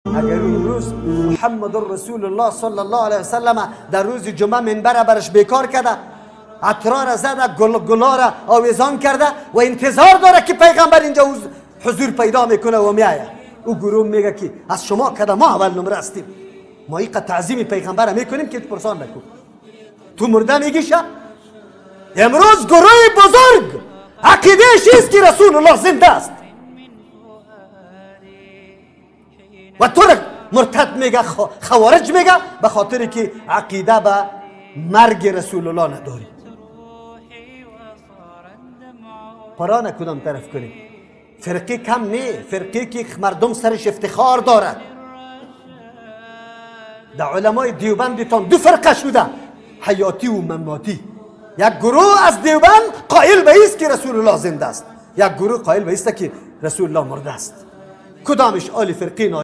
اگر امروز محمد رسول الله صلی الله علیه وسلم در روز جمعه منبر برش بیکار کرده، عطرا را زده، گلا را آویزان کرده و انتظار داره که پیغمبر اینجا حضور پیدا میکنه و میآید، او گروه میگه که از شما کده ما اول نمره هستیم، ما ایقه تعظیم پیغمبر میکنیم که پرسان نکن. تو مرده میگیشه. امروز گروه بزرگ عقیده است که رسول الله زنده است و تو را مرتد میگه، خوارج میگه، به خاطر که عقیده به مرگ رسول الله نداری. قرآن کدام طرف کنی؟ فرقه کم نه، فرقه که مردم سرش افتخار دارد. در علمای دیوبندتان دو فرقه شده، حیاتی و مماتی. یک گروه از دیوبند قائل به است که رسول الله زنده است، یک گروه قائل به است که رسول الله مرده است. کدامش آل فرقه؟